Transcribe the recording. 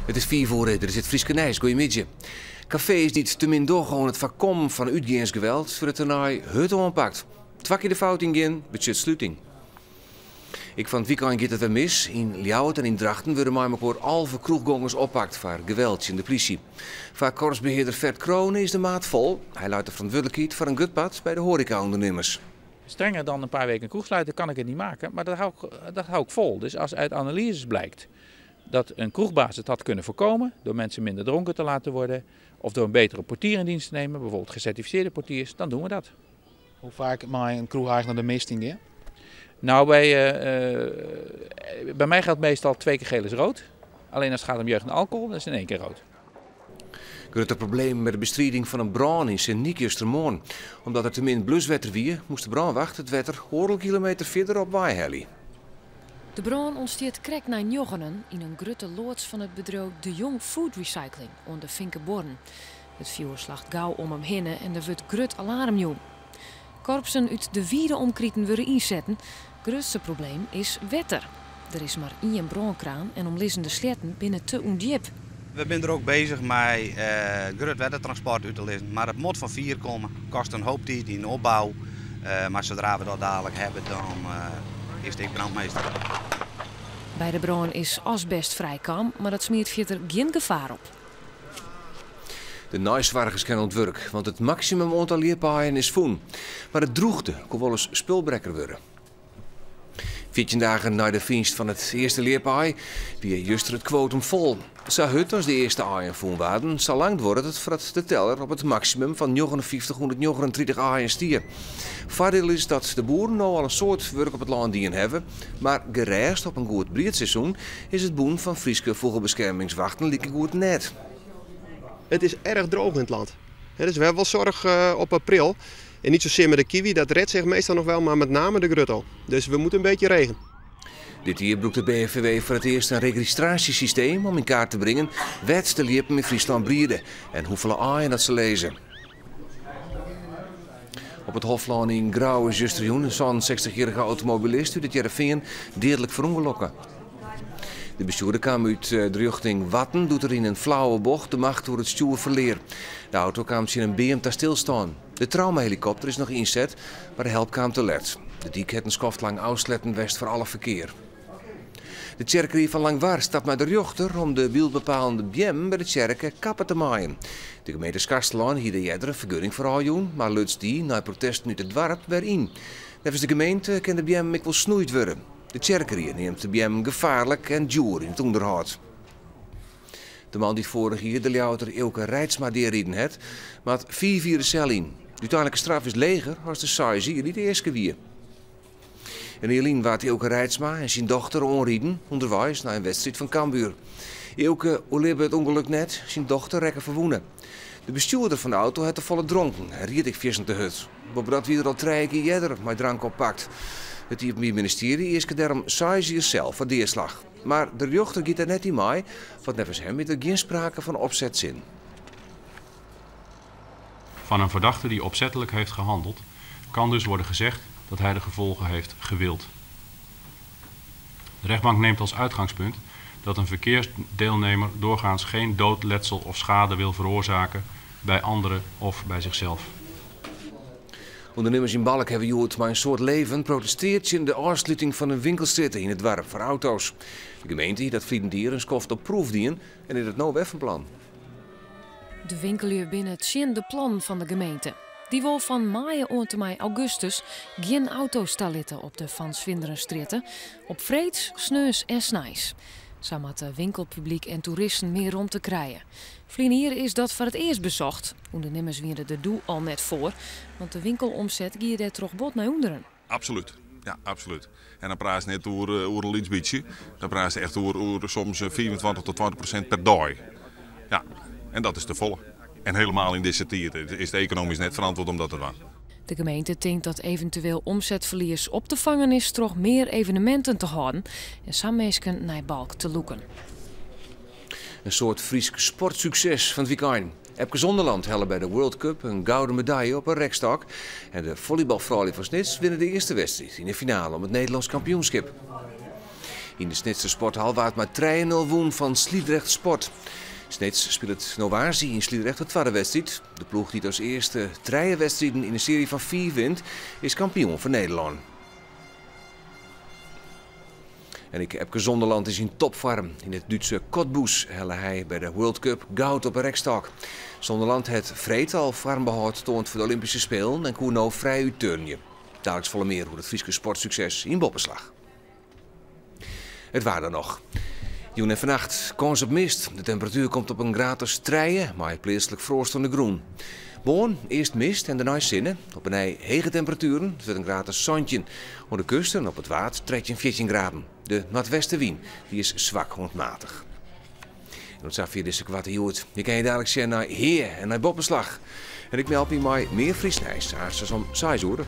It is fiif oere, dit is it Fryske nijs. Goeiemiddei. Kafees dy't te min dogge oan it foarkommen fan útgeansgeweld wurde tenei hurd oanpakt. Twa kear de fout yngean betsjut sluting. Ek fan it wykein giet it wer mis. Yn Ljouwert en yn Drachten wurde mei mekoar 11 kroechgongers oppakt foar geweld tsjin de plysje. Foar korpsbehearder Ferd Crone is de maat fol. Hy leit de ferantwurdlikheid foar in grut part by de hoareka-ûndernimmers. Strenger dan een paar weken een kroeg sluiten kan ik het niet maken, maar dat hou ik vol. Dus als uit analyses blijkt dat een kroegbaas het had kunnen voorkomen door mensen minder dronken te laten worden of door een betere portier in dienst te nemen, bijvoorbeeld gecertificeerde portiers, dan doen we dat. Hoe faak mei in kroecheigener de mist yn gean? Nou, bij mij geldt meestal twee keer geel is rood. Alleen als het gaat om jeugd en alcohol, dan is het in één keer rood. Grutte problemen mei de bestriding fan in brân yn Sint-Nyk justermoarn. Omdat der te min bluswetter wie, moast de brânwacht it wetter 1,5 kilometer fierderop weihelje. De brân ûntstie krekt nei njoggenen yn in grutte loads fan it bedriuw De Jong Food Recycling oan de Finkebuorren. It fjoer slacht gau om him hinne en der wurdt grut alarm jûn. Korpsen út de wide omkriten wurde ynsetten. Grutste probleem is wetter. Der is mar ien brânkraan en omlizzende sleatten binne te ûndjip. We binne der ek beuzich mei grut wettertransport út te lizzen. Mar it moat fan fier komme, kostet in hoop tiid yn de opbou. Mar sadree't we dat dalik hawwe, dan is it ek brandmeester. By de brân is asbest frijkaam, mar dat smiet fierder gjin gefaar op. De neisoargers kinne oan it wurk, want it maksimum oantal ljipaaien is fûn. Mar de drûchte kin wolris spulbrekker wurde. 14 dagen nei de fynst fan it earste ljipaai wie juster it kwotum fol. Sa hurd as de earste aaien fûn waarden, sa lang duorret it foardat de teller op it maksimum fan 5939 aaien stie. Foardiel is dat de boeren no al in soad wurk op it lân dien hawwe, mar gerêst op in goed briedseizoen is it Bûn fan Fryske Fûgelbeskermingswachten likegoed net. Het is erg droog in het land. Dus we hebben wel zorg op april. En niet zozeer met de kiwi, dat redt zich meestal nog wel, maar met name de grutto. Dus we moeten een beetje regen. Dit jier brûkt de BFVW foar it earst in registraasjesysteem om yn kaart te bringen wêr't de ljippen yn Fryslân briede en hoefolle aaien dat se lizze. Op it Hoflân yn Grou is justerjûn in 67-jierrige automobilist út It Hearrenfean deadlik ferûngelokke. De bestjoerder kaam út de rjochting Warten doe't er yn in flauwe bocht de macht oer it stjoer ferlear. De auto kaam tsjin in beam ta stilstân. De traumahelikopter is noch ynset, mar de help kaam te let. De dyk hat in skoftlang ôfsletten west foar alle ferkear. De tsjerkerie fan Langwar stapt nei de rjochter om de byldbepalende beammen by de tsjerke kappe te meien. De gemeente Skarsterlân hie der earder in fergunning foar ôfjûn, mar luts dy nei protesten út it doarp wer yn. Neffens de gemeente kinne de beammen ek wol snoeid wurde. De tsjerkerie neamt de beammen gefaarlik en djoer yn it ûnderhâld. De man dy't foarich jier de Ljouwerter Eelke Reitsma deariden hat, moat 5 jier de sel yn. De úteinlike straf is leger as de 6 jier dy't easke wie. In jier lyn waard Eelke Reitsma en syn dochter oanriden ûnderweis nei in wedstriid fan Cambuur. Eelke oerlibbe it ûngelok net, syn dochter rekke ferwûne. De bestjoerder fan de auto hat tefolle dronken en ried ek fierstente hurd. Boppedat wie er al 3 kear earder mei drank oppakt. It Iepenbier Ministearje easke dêrom 6 jier sel foar deaslach. Mar de rjochter giet der net yn mei, want neffens him is der gjin sprake fan opsetsin. Van een verdachte die opzettelijk heeft gehandeld, kan dus worden gezegd dat hij de gevolgen heeft gewild. De rechtbank neemt als uitgangspunt dat een verkeersdeelnemer doorgaans geen dood, letsel of schade wil veroorzaken bij anderen of bij zichzelf. Undernimmers yn Balk hawwe hjoed mei in soad leven protestearre tsjin de ôfsluting fan in winkelstrjitte yn it doarp foar auto's. De gemeente hie dat ferline jier in skoft op proef dien en is it no wer fan plan. De winkellju binne tsjin de plannen fan de gemeente. Dy wol fan maaie oant en mei augustus gjin auto's talitte op de Van Swinderenstrjitte, op freeds, sneons en sneins. Sa moatte winkelpublyk en toeristen mear romte krije. Ferline jier is dat foar it earst besocht. Undernimmers wiene der doe al net foar, want de winkelomset gie dêrtroch bot nei ûnderen. Absolút, ja, absolút. En dan praatst net oer in lyts bytsje, dan praatst echt oer soms 25 tot 20% per dei. Ja, en dat is te folle. En hielendal yn dizze tiid is it ekonomysk net ferantwurde om dat te dwaan. De gemeente tinkt dat eventueel omsetferlies op te fangen is troch mear eveneminten te hâlden en sa minsken nei Balk te lûken. In soad Frysk sportsukses fan it wykein. Epke Zonderland helle by de World Cup in gouden medalje op 'e rekstok. En de follybalfroulju fan Snits winne de earste wedstriid yn de finale om it Nederlânsk kampioenskip. Yn de Snitser sporthal waard mei trije nul wûn fan Sliedrecht Sport. Snits spilet no woansdei yn Sliedrecht de twadde wedstriid. De ploech dy't as earste trije wedstriden yn in searje fan fiif wint, is kampioen fan Nederlân. En ek Epke Zonderland is yn topfoarm. Yn it Dútse Cottbus helle hy by de World Cup goud op 'e rekstôk. Zonderland hat freed al foarmbehâld toand foar de Olympyske Spelen en koe no frijút turnje. Daliks folle mear oer it Fryske sportsukses yn Boppeslach. It waar dan noch. Jûn en fannacht kâns op mist. De temperatuer komt op in graad as trije, mei pleatslik froast oan de grûn. Moarn earst mist en dêrnei sinne. Op 'e nij hege temperatueren, it wurdt in graad as 17. Oan de kust en op it Waad 13, 14 graden. De noardwestewyn dy is swak oant matich. En oant safier dizze koarte Hjoed. Je kinne je daliks sjen nei Hea en nei Boppeslach. En ik meld my mei mear Frysk nijs, aanst om seis oere.